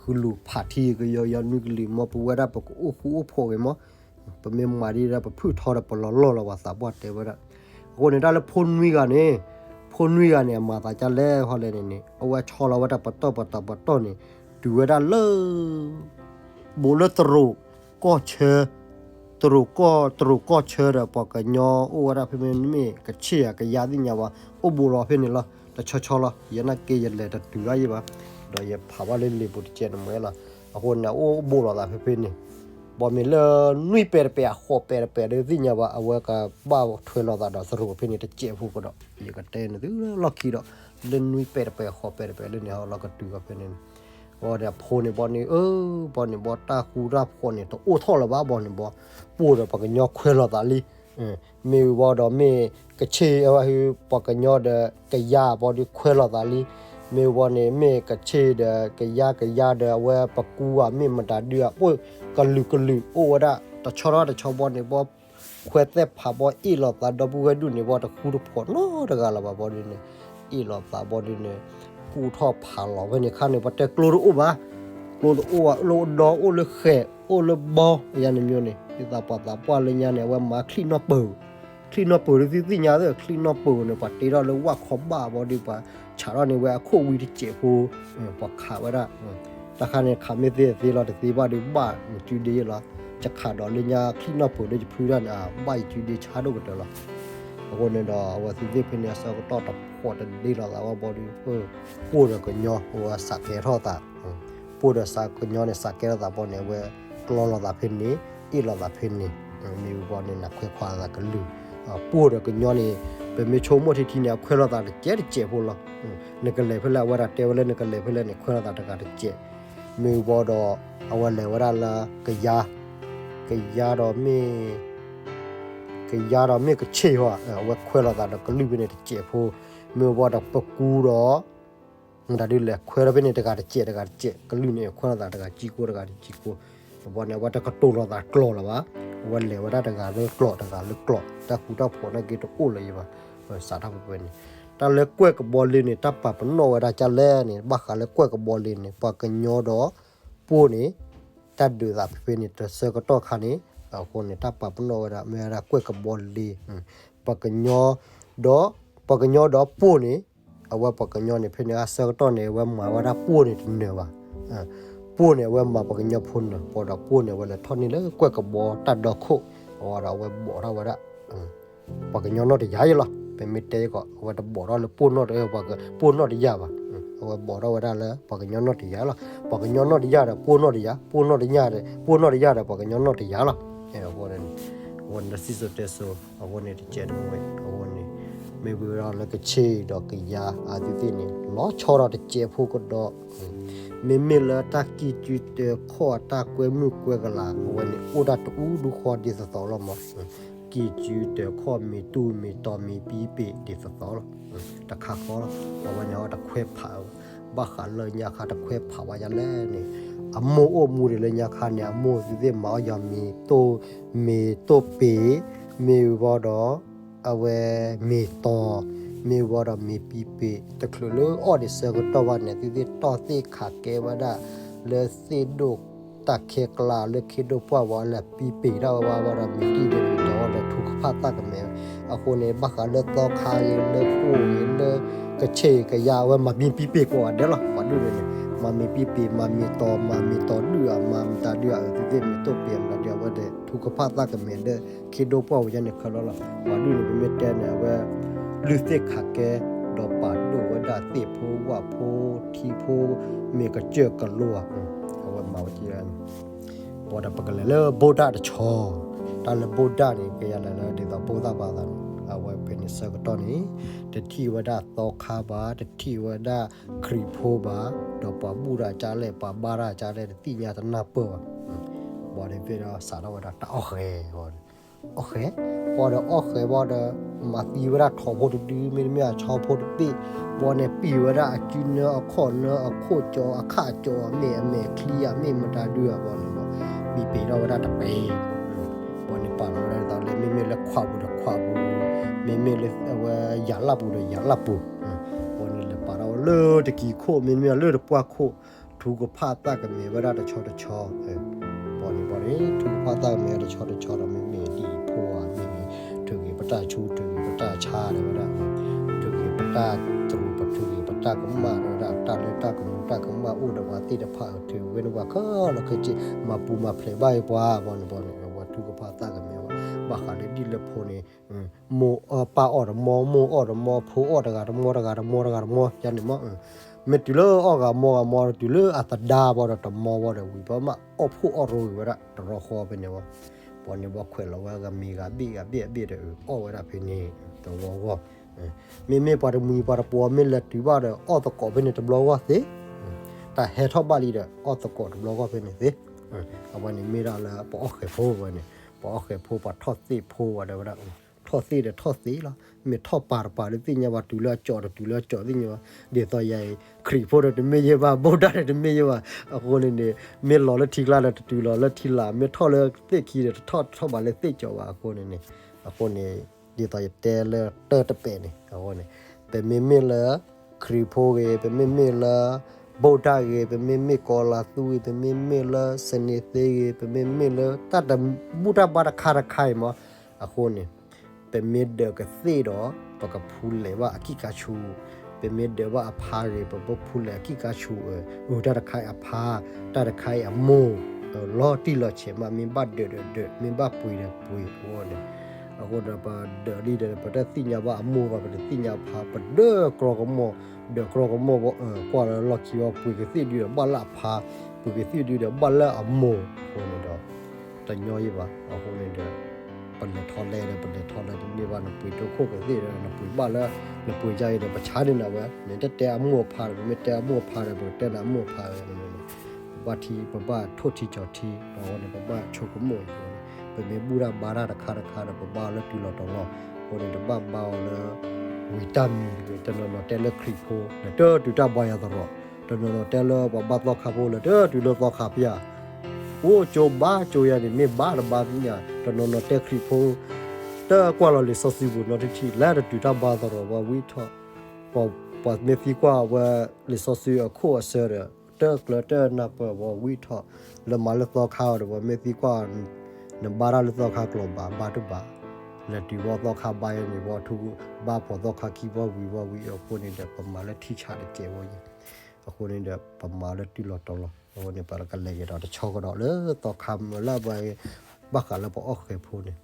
ဃုလူၤဖးထံကယီယီနွံကလုာ်မး ပဝဲဒၣ်ပကအိၣ်ဃူအိၣ်ဖိးဂ့ၤမး ပမ့ၢ်မၤဒ်ဒီး ပဖုၣ်ထီဒီးပလီၤလီၢ်လီၤ ပှၤသးပှၢ်တဲဝဲဒၣ် အဃိန့ၣ် တၢ်လၢဖိနွံဂၤန့ၣ် ဖိနွံဂၤန့ၣ် အမၤသးဒ်လဲၣ်ဟီလဲၣ်န့ၣ်န့ၣ် အဝဲဆီလီၤဝဲတၢ်ပတီၢ်ပတီၢ်ပတီၢ်န့ၣ် တုၤဝဲဒၣ်လၢ ဘူးလၢတရူးကီၢ်ဆၢ တရူးကီၢ် တရူးကီၢ်ဆၢဒီး ပှၤကညီအိၣ်ဝဲဒၣ်ဖဲမ့မ့ၢ် ကဆ့ၣ်ဧါ ကယါသ့ၣ်ညါဘၣ် အိၣ်ဘူးလီၤဖဲန့ၣ်လီၤ တဆီဆီလီၤ ယဲနာ်က့ယလဲၤတတုၤဘၣ်ယံၤဘၣ် ဒီးယဖးဘၣ်လၢလံာ်ပူၤတစဲးတမှဲၤလီၤ အဃိန့ၣ် အိၣ်ဘူးလိာ်သးဖဲဖဲန့ၣ် ဘီမ့ၢ်လၢနွံပဲာ်တပဲာ်အဃိးပဲာ်တပဲာ်ဒီးသ့ၣ်ညါဘၣ် အဝဲကဘၣ်ထွဲလိာ်သးဒီးတရူးဖဲန့ၣ်တစဲးဖိကဒီး ယကတဲန့ၣ်သုလၢလီၢ်ခံဒီး လၢနွံပဲာ်တပဲာ်အဃိးပဲာ်တပဲာ်လၢန့ၣ်ဟီလီၤကတုၤဘၣ်ဖဲန့ၣ်န့ၣ် အဃိန့ၣ် အဖိန့ၣ်ဘီန့ၣ် အၢ ဘီန့ၣ်ဘီတၢ်ဃူတၢ်ဖိးန့ၣ် တအိၣ်ထီၣ်လၢၤဘၣ်ဘီန့ၣ်ဘီ ပှိၢ်ဒီးပှၤကညီခွဲးလိာ်သးလံ မ့ၢ်ဝံၤဘီဒီးမ့ၢ်ကဆ့ၣ်အဝဲ ပှၤကညီဒီးကယါဘီဒီးခွဲးလိာ်သးလံ မ့ၢ်ဝံၤဘီန့ၣ် မ့ၢ်ကဆ့ၣ်ဒီးကယါကယါဒီးအဝဲပကူဝါမ့ၢ်မတၤဒုအပှိၢ်ကလုာ်ကလုာ်အိၣ်ဝဲဒၣ် တဆီထီၣ်တဆီဘီန့ၣ်ဘီ ခွဲးသဲးဖးဘီအ့ၣ်လိာ်သးဒီပုၢ်ဝဲၢ်ဒူၣ်န့ၣ်ဘီ တဃူတဖိးနီတဂၤလၢၤဘၣ်ဘီဒ်န့ၣ် အ့ၣ်လိာ်သးဘီဒ်န့ၣ် ကူၣ်ထီၣ်ဖးလီၤဝဲန့ၣ်ခါန့ၣ် ပတဲကျိတအိၣ်ဘၣ် ကျိတအိၣ်ဘၣ် လၢအဒီအိၣ်လၢဃဲး အိၣ်လၢဘီ ယၤန့ၣ်မ့ၢ်န့ၣ် ဒ်သိးပှၤသးပှၢ်လၢညါန့ၣ် အဝဲမၤချံၣ်နီၣ်ပၢၢ် ချံၣ်နီၣ်ပၢၢ်ဒ်သုသ့ၣ်ညါသ့ၣ် ချံၣ်နီၣ်ပၢၢ်န့ၣ် ပှၤတ့ထီၣ်လၢဝၣ်ခီဘၣ်ဘီဒ် ပှၤဆးထီၣ်န့ၢ်ဝဲအခိၣ်ဝံတစဲးဖိ ပှၤခးဝဲဒၣ် တၢ်ခါန့ၣ် ခးမ့ၢ်သ့သ့လီၤ တသ့ဘၣ်ဒုးဘၣ်ယစုဒ့လီၤ ယခးဒီးလၢညါချံၣ်နီၣ်ပၢၢ်လၢယဖုဒၣ်န့ၣ် ဘၣ်ယစုဒ့ဆါဒိၣ်ကတၢၢ်လီၤ အဃိန့ၣ်ဒီး အဝဲသ့ၣ်ဖဲန့ၣ်အဆၢကတီၢ်တဖိးတဒ့လိာ်သးဝဲဘီဒုး ပှိၢ်ဒီးကညီ အဝဲစးကဲထီၣ်သး ပှိၢ်ဒီးစးကညီန့ၣ် စးကဲထီၣ်သးဘီန့ၣ် အဝဲကျီလိာ်သးဖဲန့ၣ် အ့ၣ်လိာ်သးဖဲန့ၣ် မ့ၢ်ဝံၤဘီန့ၣ် နခွဲးခွါသးကလုၢ်, ပိၢ်ဒီးကညီန့ၣ် ပမ့ၢ်ဆိကမိၣ်ထံထံန့ၣ် အခွဲးလိာ်သးတစဲးတစဲးဖိလီၤ. နကလဲၤဖဲလဲၣ် အဝဲဒၣ်တဲဝဲလၢနကလဲၤဖဲလဲၣ်န့ၣ် ခွဲးလိာ်သးတဂၤတစဲး, မ့ၢ်ဝံၤဘီဒီး အဝဲလဲၤဝဲဒၣ်လၢကယၤ, ကယၤဒီးမ့ၢ် ကယၤဒီးမ့ၢ်ကဆ့ၣ်ဟီ, အဝဲခွဲးလိာ်သးဒီးကလုၢ်ဖဲန့ၣ်တစဲးဖိ, မ့ၢ်ဝံၤဘီဒီးပကူဒီး မတၤဒုလဲၤခွဲးထီၣ်ဖဲန့ၣ်တဂၤတစဲးတဂၤတစဲး, ကလုၢ်န့ၣ် ခွဲးလိာ်သးတဂၤကံကိတဂၤတကံကိ, ဘီန့ၣ် အဝဲတကတိၤလိာ်သးကျိာ်လၢၤဘၣ်, အဝဲလဲၤဝဲဒၣ်တဂၤလၢကျိာ်တဂၤလၢကျိာ်, တၢ်ဃူတၢ်ဖိးနာ်က့တအိၣ်လၢၤဘၣ်, စးထီၣ်ဖဲန့ၣ်, တၢ်လၢကွဲၢ်ကဘီလ့န့ၣ် တၢ်ပာ်ပနီၣ်ဝဲဒၣ်ကလဲၣ်န့ၣ် ဘၣ်ဃးလၢကွဲၢ်ကဘီလ့န့ၣ် ပှၤကညီဒီး ပိၢ်န့ၣ် တၢ်ဒုးသးဖဲဖဲန့ၣ် တဆၢကတီၢ်ခါန့ၣ်, အဃိန့ၣ် တၢ်ပာ်ပနီၣ်ဝဲဒၣ် မ့ၢ်ဝဲဒၣ်ကွဲၢ်ကဘီလ့, ပှၤကညီဒီး ပှၤကညီဒီးပိၢ်န့ၣ်, အဝဲပှၤကညီန့ၣ် ဖဲန့ၣ်အဆၢကတီၢ်န့ၣ် အဝဲမၤဝဲဒၣ်ပိၢ်န့ၣ်တနၢၤဘၣ်, ပိၢ်န့ၣ် အဝဲမၤပှၤကညီဖိနၢၤ, ဘၣ်ဒီးပိၢ်န့ၣ် အဝဲလဲၤထီၣ်န့ၢ်လၢကွဲၢ်ကဘီတၢ်ဒီခိၣ်, အဝဲဒီးအဝဲဘိးထီၣ်ဝဲဒၣ် ပှၤကညီနီၢ်တယၢ်ယဲလီၤ. ပမ့ၢ်တဲကီး အဝဲတဘိးထီၣ်လၢပိၢ်နီၢ်တ, ပိၢ်နီၢ်တယၢ်ဘၣ်, အဝဲဘိးထီၣ်ဝဲဒၣ်လၢပှၤကညီနီၢ်တယၢ်လီၤ. ပှၤကညီနီၢ်တယၢ်ဒီးပိၢ်နီၢ်တယၢ်, ပိၢ်နီၢ်တယၢ်ဒီး ပိၢ်နီၢ်တယၢ်လီၤ. အဃိန့ၣ် အဃိန့ၣ် စံၣ်စိၤတဲစိၤ အဃိန့ၣ် တကဲးတမှဲၤ အဃိန့ၣ် မ့ၢ်ဝံၤဒီးလၢကဆ့ၣ်ဒီးကယၤအသုသ့ၣ်န့ၣ် လီၤဆီဒီးတစဲးဖိကဒီး, မ့မ့ၢ်လၢတၢ်ကံၢ်စုတၢခီၣ်အတၢ်ကွဲမုၢ်ကွဲကလၤ အဝဲန့ၣ် အိၣ်ဒၣ်တအူဒူဃီဒ်သိးသိးလီၤမး ကံၢ်စုတၢခီၣ်မ့ၢ်တူၢ်မ့ၢ်တီၤမ့ၢ်ပံပ့ၢ်ဒ်သိးသိးလီၤ. တခါဃီလီၤ. အဝဲန့ၣ်တခွဲးဖး, ဘၣ်ဃးလၢညါခါတခွဲးဖးဘၣ်ယၤလဲၣ်န့ၣ်, အမိၢ်အိၣ်မူဒံးလၢညါခါန့ၣ် အမိၢ်သုသ့ၣ်မၤအီၣ်ယၤမ့ၢ်တိၢ်, မ့ၢ်တိၢ်ပ့ၢ်, မ့ၢ်ဝံၤဘီဒီး အဝဲမ့ၢ်တီၤ, မ့ၢ်ဝံၤဒီးမ့ၢ်ပံပ့ၢ်, တချုးလၢအီၣ်ဒံးဆၢကတီၢ်ဘၣ်န့ၣ် သုသ့ၣ်တီၢ်သ့ၣ်ခးကဲဝဲဒၣ် လၢသ့ၣ်ဒိၣ်တၢ်ခဲကျါ လၢခ့ဒိၣ်ပှၢ်ဝဲလၢပံပ့ၢ်ဒၣ်ဝဲဘၣ်ဝဲဒီး မ့ၢ်တံၢ်ဒီးမ့ၢ်တီၤဒီး ထုကဖၣ်သၣ်ကမဲာ်ဝဲ. အဃိန့ၣ် ဘၣ်ဃးလၢသီခါဂ့ၤ လၢပိၢ်ဂ့ၤ လၢကဆ့ၣ်ကယၤ အဝဲမၤမ့ၢ်ပံပ့ၢ်ကိးဂၤဒဲးလီၤ. ပှၤဒုၣ်န့ၣ်န့ၣ် မၤမ့ၢ်ပံပ့ၢ် မၤမ့ၢ်တီၤ မၤမ့ၢ်တီၤဒုၣ်ဧါ မၤမတၤဒုၣ်ဧါ အသုသ့ၣ်မ့ၢ်တိၢ်ပ့ၢ်မတၤဒုၣ် အဝဲဒီး ထုကဖၣ်သၣ်ကမဲာ်ဒီး ခ့ဒိၣ်ပှၢ်ဝဲယဲန့ၣ်ခဲလၢာ်လီၤ. ပှၤဒုၣ်န့ၣ် ပမ့ၢ်တဲန့ၣ် အဝဲ လုၢ်သ့ၣ်ခးကဲ ဒီးပာ်ဒိၣ်ဝဲဒၣ်သ့ၣ်ဖိဝၣ်ဖိထံဖိ မ့ၢ်ကစၢၢ်ကလိဧါ, အဝဲမၤဝဲကဲ ဘၣ်ဒီးပကလဲၤလၢဘိၣ်ဒၣ်တဆီ, တၢ်လၢဘိၣ်ဒၣ်န့ၣ် ကယၤလဲၤလၢဒ်သိးဘိၣ်သၣ်ဘၣ်သးန့ၣ် အဝဲဖဲန့ၣ်ဆၢကတီၢ်န့ၣ် တထံၣ်ဝဲဒၣ်သီခါဘၣ် တထံၣ်ဝဲဒၣ်ခရံာ်ဖိဘၣ်, ဒီးပှၤဘူၣ်တၢ်ကလဲၣ် ပှၤဘါတၢ်ကလဲၣ် တသ့ၣ်ညါတနၢ်ပၢၢ်ဘၣ်. ဘၣ်ဒီးဖဲဒီးစးထီၣ်ဝဲဒၣ်တၢ်အီၣ်ဃဲၤ အီၣ်ဃဲၤ, ဘၣ်ဒီးအီၣ်ဃဲၤဘၣ်ဒီး မၤသံဝဲဒၣ်ထိးဖိတဒု မ့တမ့ၢ်အဆီဖိတဘ့ၣ်, ဘၣ်န့ၣ်ပံာ်ဝဲဒၣ်အစုနၢအခီၣ်နၢအခီၣ်ကၠီအခၣ်ကၠီ အမဲာ်အမဲာ်ချံအမဲာ်မတၤဒုအဘၣ်န့ၣ်ဘၣ်, ပံာ်ပံာ်ထီၣ်ဝဲဒၣ်တပဲ ဘၣ်န့ၣ်ပာ်လီၤဝဲဒၣ်ဒ်သိးလၢ မ့မ့ၢ်လၢခွးပူၤဒီးခွးပူၤ, မ့မ့ၢ်လၢအဝဲယၤလၢ်ပူၤဒီးယၤလၢ်ပူၤ, ဘၣ်န့ၣ်လဲၤပာ်ထီၣ်ဝဲလၢတကံၤခိၣ် မ့တမ့ၢ်လၢတပှၢ်ခိၣ်, ထုကဖၣ်သၣ်ကမဲာ်ဝဲဒၣ်တဆီတဆီ, ဘၣ်န့ၣ်ဘၣ်န့ၣ် ထုကဖၣ်သၣ်ကမဲာ်ဝဲတဆီတဆီဒီး မ့မ့ၢ်ဒ်အံၤဖိဧါ မ့မ့ၢ် ထုးက့ၤပတၢ်ဆူ ထုးက့ၤပတၢ်ဆါဒီးဝဲဒၣ် ထုးက့ၤပတၢ်တရူး ပထုးက့ၤပတၢ်ကမၣ်ဒီးဝဲဒၣ် တၢ်လၢတၢ်ကမူၤတၢ်ကမၣ်အိၣ်ဒီးပှၤသ့ၣ်တဖၣ် ထုးဝဲန့ၣ်ပှၤခဲလၢာ်ခဲဆ့ မၤပူၤမၤဖျဲးဘၣ်အံၤပှၤ ဘၣ်န့ၣ်ဘၣ်န့ၣ် အဝဲထုကဖၣ်သၣ်ကမဲာ်ဝဲ ဘၣ်ဃးလၢဒ်လၢဖိန့ၣ် မိၢ်အီၣ်ပၢ်အီၣ်တမီ မိၢ်အီၣ်တမီ ဖိအီၣ်တဂၤတမီ တဂၤတမီ တဂၤတမီ ယါန့ၣ်မီ မ့ၢ်တုၤလၢအီၣ်ဂၤမီဂၤမီ တုၤလၢအသဒါဘၣ်ဒီးတမီဘၣ်ဒီး ဝံၤဘၣ်မးအီၣ်ဖှိၣ်အီၣ်ရိဝံၤဝဲဒၣ်တရီဃီဖဲန့ၣ်ဝဲ, ဘၣ်န့ၣ်ဘၣ်ခွဲးလီၤဝဲဂၤမ့ၤဂၤဘ့ၣ်ဂၤဘ့ၣ်အဘ့ၣ်ဒီး အီၣ်ဝဲဒၣ်ဖဲန့ၣ် တဝီဂီၢ်, မ့မ့ၢ်ပှၤတမှံၤပှၤတပှီၤမ့ၢ်လဲၤတုၤဘၣ်ဒီး အီၣ်သကိးဖဲန့ၣ်တဘျီဂီၢ်သ့, တၢ်ဟဲထီၣ်ဘၣ်လံဒီး အီၣ်သကိးတဘျီဂီၢ်ဖဲန့ၣ်သ့, အဝဲန့ၣ်မ့ၢ်ဒၣ်လၢပအီၣ်ဃဲၤဖိဝဲန့ၣ်, ပအီၣ်ဃဲၤဖိပှၤထီၣ်သ့ၣ်ဖိဝဲဒီးဝဲဒၣ် ထီၣ်သ့ၣ်ဒီးထီၣ်သ့ၣ်လီၤ, မ့ၢ်ထီၣ်ပာ်တပာ်လၢသ့ၣ်ညါဘၣ် တုၤလၢအကၠီဒီးတုၤလၢအကၠီသ့ၣ်ညါဘၣ်, ဒ်သိးယၤအံၤ ခရံာ်ဖိဒီးတမ့ၢ်ယဲဘၣ် ဘိၣ်တၢ်ဒီးတမ့ၢ်ယဲဘၣ်, အဃိန့ၣ်န့ၣ် မ့ၢ်လီၤလၢထံကျါဒီးတတုၤလီၤလၢထံလာ် မ့ၢ်ထီၣ်လၢသ့ၣ်ခံဒီးတထီၣ်ထီၣ်ဘၣ်လၢသ့ၣ်ကၠီဘၣ် အဃိန့ၣ်န့ၣ်, အဃိန့ၣ် ဒ်သိးယတဲလၢတၢ်တပဲာ်န့ၣ် အဃိန့ၣ် ပမ့မ့ၢ်လၢ ခရံာ်ဖိဂ့ၤ ပမ့မ့ၢ်လၢ ဘိၣ်တၢ်ဂ့ၤ ပမ့မ့ၢ်ကီၤလၤသူဂ့ၤ ပမ့မ့ၢ်လၢစန့ၤသ့ဂ့ၤ ပမ့မ့ၢ်လၢတၢ်တဘူၣ်တၢ်ဘါတခါတခါအံၤမး, အဃိန့ၣ် ပမ့ၢ်ဒၢးကသ့ၣ်ဒီး ပကဖူလဲးဘၣ်အကံၢ်ခါဆူ, ပမ့ၢ်ဒၢးဘၣ်အဖါဂ့ၤ ပဘၣ်ဖူလဲးအကံၢ်ခါဆူ, အတၢ်တခါအံၤအဖါ တၢ်တခါအံၤအမိၢ်, လီၤတံၢ်လီၤဆဲးမး မ့ၢ်ဘၣ်ဒၢးဒီးဒၢး မ့ၢ်ဘၣ်ပှ့ၤဒီးပှ့ၤအဃိန့ၣ်, အဃိဒီးပဒၢးလံဒီး ပတသ့ၣ်ညါဘၣ်အမိၢ်ဘၣ် ပတသ့ၣ်ညါဖါ ပဒၢးကြီကမိၢ်, ဒၢးကြီကမိၢ်ဘၣ် ကွၢ်လၢလီၢ်ခံဘၣ် ပှ့ၤကသ့ၣ်ဒုဒီးဘၣ်လၢအဖါ, ပှ့ၤကသ့ၣ်ဒုဒီးဘၣ်လၢအမိၢ်အဃိန့ၣ်ဒီး တညီယံၤဘၣ် အဃိန့ၣ်ဒီး ပလဲၤထီၣ်လဲၤဒီး ပလဲၤထီၣ်လဲၤတန့ၢ်ဘၣ် နပှ့ၤဒိခိၣ်ကသ့ၣ်ဒီး နပှ့ၤဘၣ်လၢ နပှ့ၤယါအံၤဒီး ပဆါန့ၢ်နၤဝဲ နတတဲအမိၢ်အဖါဒီး ပမ့ၢ်တဲအမိၢ်အဖါဒီး ပကတဲနၤအမိၢ်အဖါဝဲ ပဘၣ်ထံ ပဘၣ်ထိၣ်ထံကၠီၤထံ ဒီးအဝဲန့ၣ် ပဘၣ်ဆိကမိၣ်အံၤ ပမ့ၢ်ဘူၣ်တၢ်ဘါတၢ်တခါတခါဒီး ပဘါအီၤလၢတုၤလီၤတီၤလီၤ အဃိန့ၣ် တဘၣ်ဘါအီၤလၢ ဝံၤတၢ်မံၤတဂ့ၤ တနီၤနီၤတဲလၢခရံာ်ဖိ လဲၤတၢ်တုၤတၢ်ဘါယၤသရိာ် တနီၤနီၤတဲလၢပှၤဘါသီခါဖိ လဲၤတၢ်တုၤလၢသီခါဖၠၣ် အိၣ်ကၠိဘါကၠိယၤန့ၣ် မ့ၢ်ဘါတဘါသ့ၣ်ညါ တနီၤနီၤတဲခရံာ်ဖိ တကွၢ်လီၤလံာ်စီဆှံပူၤနီတထံၣ် လဲၤတတုၤတၢ်ဘါသရိာ် ပှၤဝံထီၣ် ပှၤမ့ၢ်သံကွၢ်ဝဲ လံာ်စီဆှံအခိၣ်အဆၢဒီး တၢ်ကျၢၤတၢ်နၢ်ပၢၢ် ပှၤဝံထီၣ် လၢမၤလၢသီခါအီၤဒီး ပှၤမ့ၢ်သံကွၢ် နဘါတၢ်လၢသီခါကျိၤဘၣ် ဘါတဘၣ် လဲၤတုၤဝဲသီခါဘါယၤန့ၣ် ပှၤထူ ဘါဖှီၣ်သီခါခံဘီဝံၤဘီဝံၤ အဃိန့ၣ်ဒီး ပမၤလၢထံဆးတစဲးဝဲယဲ အဃိန့ၣ်ဒီး ပမၤလၢတုၤလီၤတီၤလီၤ အဃိန့ၣ် ပကလဲၤက့ၤဒီးတဆီကဒီးလၢသီခါမ့ၢ်လၢပှၤ ဘၣ်ဃးလၢပှၤအီၣ်ဃဲၤဖိန့ၣ်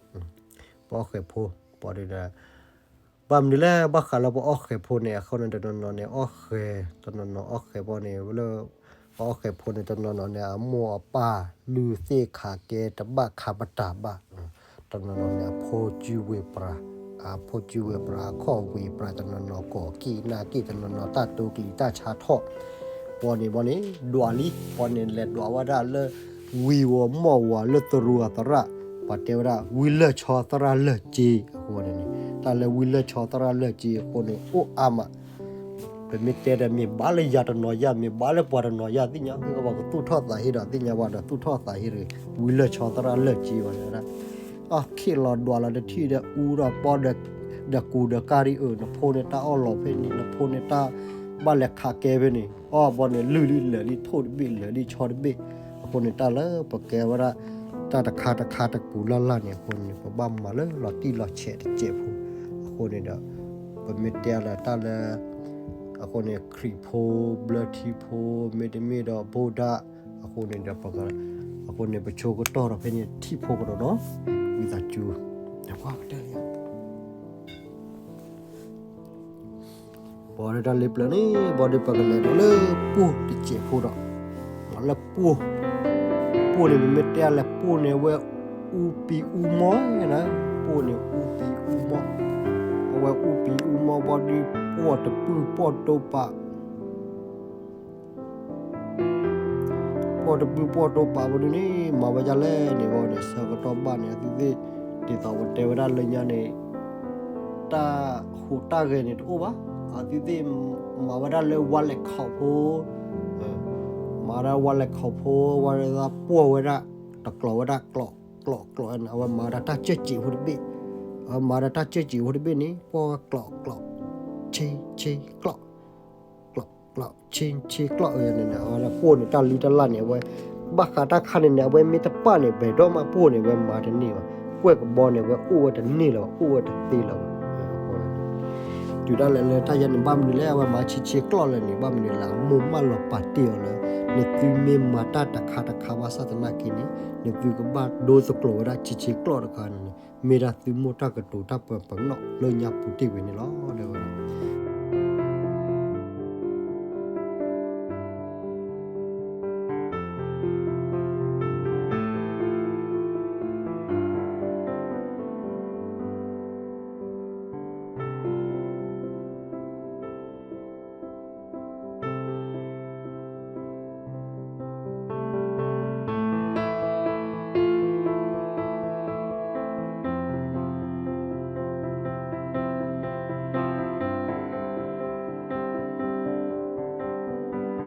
ပှၤအီၣ်ဃဲၤဖိ ပှၤဒ်ဒီး ဘၣ်မနုၤလဲၣ် ဘၣ်ဃးလၢပှၤအီၣ်ဃဲၤဖိန့ၣ် အဃိန့ၣ် တနီၤနီၤန့ၣ် အီၣ်ဃဲၤ တနီၤနီၤအီၣ်ဃဲၤဖိန့ၣ် လၢ ပှၤအီၣ်ဃဲၤဖိန့ၣ် တနီၤနီၤန့ၣ် အမိၢ်အပၢ် လုၢ်သ့ၣ်ခးကဲတဘၣ်ခးပတာ်ဘၣ် တနီၤနီၤန့ၣ် အဖိစုဝ့ၤပြး အဖိစုဝ့ၤပြး အခီၣ်ဝ့ၤပြး တနီၤနီၤကီၢ်က့ၣ်နၢ်က့ၣ် တနီၤနီၤတၢ်တိာ်ကလံၤတၢ်ဆါထီၣ် ပှၤန့ၣ်ဘီန့ၣ် ဒွးလံ ပှၤန့ၣ်လဲၤဒွးဝဲဒၣ်လၢ ဝံၤဝီၤမီၢ်ဝီၤလၢသရူးအသရၣ် ပှၤတဲဝဲဒၣ် ဝံလၢၢ်ဆီသရၣ်လၢၢ်က့ အဃိန့ၣ်န့ၣ် တၢ်လၢဝံလၢၢ်ဆီသရၣ်လၢၢ်က့အဃိန့ၣ် အိၣ်အါမး ပမ့ၢ်တဲဒီး မ့ၢ်ဘၣ်လၢယၤတနီၤယၤ မ့ၢ်ဘၣ်လၢပှၤတနီၤယၤသ့ၣ်ညါ ပှၤကသူၣ်ထီၣ်သးဟ့ဒီးသ့ၣ်ညါဘၣ်ဒီး သူၣ်ထီၣ်သးဟ့တဂ့ၤ ဝံလၢၢ်ဆီသရၣ်လၢၢ်က့ဘၣ်ဝဲဒၣ် အီၣ်ခ့ၣ်လီၤဒွးလီၤတထံၣ်ဒီး အူဒီးပီဒီး ဒီးကူဒီးကၢ်ဒံးအၢ နဖိန့ၣ်တၢ်အီၣ်လီၤဖဲန့ၣ် နဖိန့ၣ်တၢ်ဘၣ်လဲၤခးကဲဖဲန့ၣ် အီၣ်ဘီန့ၣ် လုၢ်လံလၢာ်လံထိၣ်တဘ့ၣ်လၢာ်လံဆီတဘ့ၣ် အဃိန့ၣ် တၢ်လၢပကဲဝဲဒၣ် တၢ်တခါတခါတကူးလၢ်လၢ်န့ၣ်အဃိန့ၣ် ပဘၣ်မၤလၢလီၤတံၢ်လီၤဆဲးတစဲးဖိ အဃိန့ၣ်ဒီး ပမ့ၢ်တဲလၢတၢ်လၢ အဃိန့ၣ် ခရံာ်ဖိ ဘျၢထံဖိ မ့တမ့ၢ်ဒီး ဗုဒ္ဓ အဃိန့ၣ်ဒီး အဃိန့ၣ် ပဆိကတီၢ်ဒီးဖဲန့ၣ်ထံၣ်ဖိကဒီးနီၤ ဝံသးစူၤ ပှၤလၢတၢ်လ့ပျၢၤန့ၣ် ဘီဒုးပကလဲၤဒီးလၢပိၢ်တစဲးဖိဒီး လၢပိၢ် ပိၢ်န့ၣ် ပမ့ၢ်တဲလၢပိၢ်န့ၣ် အဝဲအူပံအူမီၢ်န့ၣ် ပိၢ်န့ၣ်အူပံအူမီၢ် အဝဲအူပံအူမီၢ်ဘီဒုး ပှီၢ်တပုၢ်ပှီၢ်တိပာ် ပှီၢ်တပုၢ်ပှီၢ်တိပာ်ဘီဒုးန့ၣ် မၤဝဲဒ်လဲၣ်န့ၣ်ဘီန့ၣ် ဆၢကတီၢ်ဘၣ်န့ၣ် အသုသ့ၣ် ဒ်သိးပတဲဝဲဒၣ်လၢညါန့ၣ် တၢ်ဟူးတၢ်ဂဲၤန့ၣ်တအိၣ်ဘၣ်. အသုသ့ၣ်မၤဝဲဒၣ်လၢဝါလဲၤခီးဖိ, မၤဝဲဒၣ်ဝါလဲၤခီးဖိ ဝဲဒၣ်ပှီၢ်ဝဲဒၣ် တကျိးဝဲဒၣ်ကျိး ကျိးကျိးန့ၣ် အဝဲမၤဝဲဒၣ်တၢ်စၢၢ်ကံးဖိတဘ့ၣ်, အဝဲမၤဝဲဒၣ်တၢ်စၢၢ်ကံးဖိတဘ့ၣ်န့ၣ် ပှီၢ်ဝဲကျိးကျိး ဆ့ဆ့ကျိး ကျိးကျိး ဆ့ဆ့ကျိးန့ၣ် အဝဲဒၣ်ပှီၢ်န့ၣ်တၢ်လုၢ်တၢ်လၢ်န့ၣ် အဝဲ ဘၣ်ဃးတၢ်ခါန့ၣ်န့ၣ် အဝဲမ့ၢ်တပာ်န့ၣ် ဘယ်တော့မှ ပှီၢ်န့ၣ် အဝဲမၤတန့ၢ်ဘၣ်. ကွဲၢ်ကဘီန့ၣ် အဝဲအိၣ်ဝဲတန့ၢ်လၢၤဘၣ်, အိၣ်ဝဲတသ့လၢၤဘၣ်. တုၤဒၣ်လဲာ်လၢတၢ်ယဲန့ၣ် ဘၣ်မနုၤလဲၣ် အဝဲမၤဆ့ဆ့ကျိးလဲၣ်န့ၣ် ဘၣ်မနုၤလဲၣ် အမိၢ်မၢလီၤပာ်တ့ၢ်အီၤလၢ နသုမ့ၢ်မၤတၢ်တခါတခါဘၣ်ဆၣ်သနာ်က့န့ၣ် နသုကဘၣ်ဒိသကျိးဝဲဒၣ်ဆ့ဆ့ကျိးတခါန့ၣ် မ့ၢ်ဒၣ်သုမိၢ်တၢ်ကတိၤတၢ်ပၢၤပနီၣ်လၢညါပူၤတ့ၢ်ဝဲန့ၣ်လီၤ တဲဝဲဒၣ်.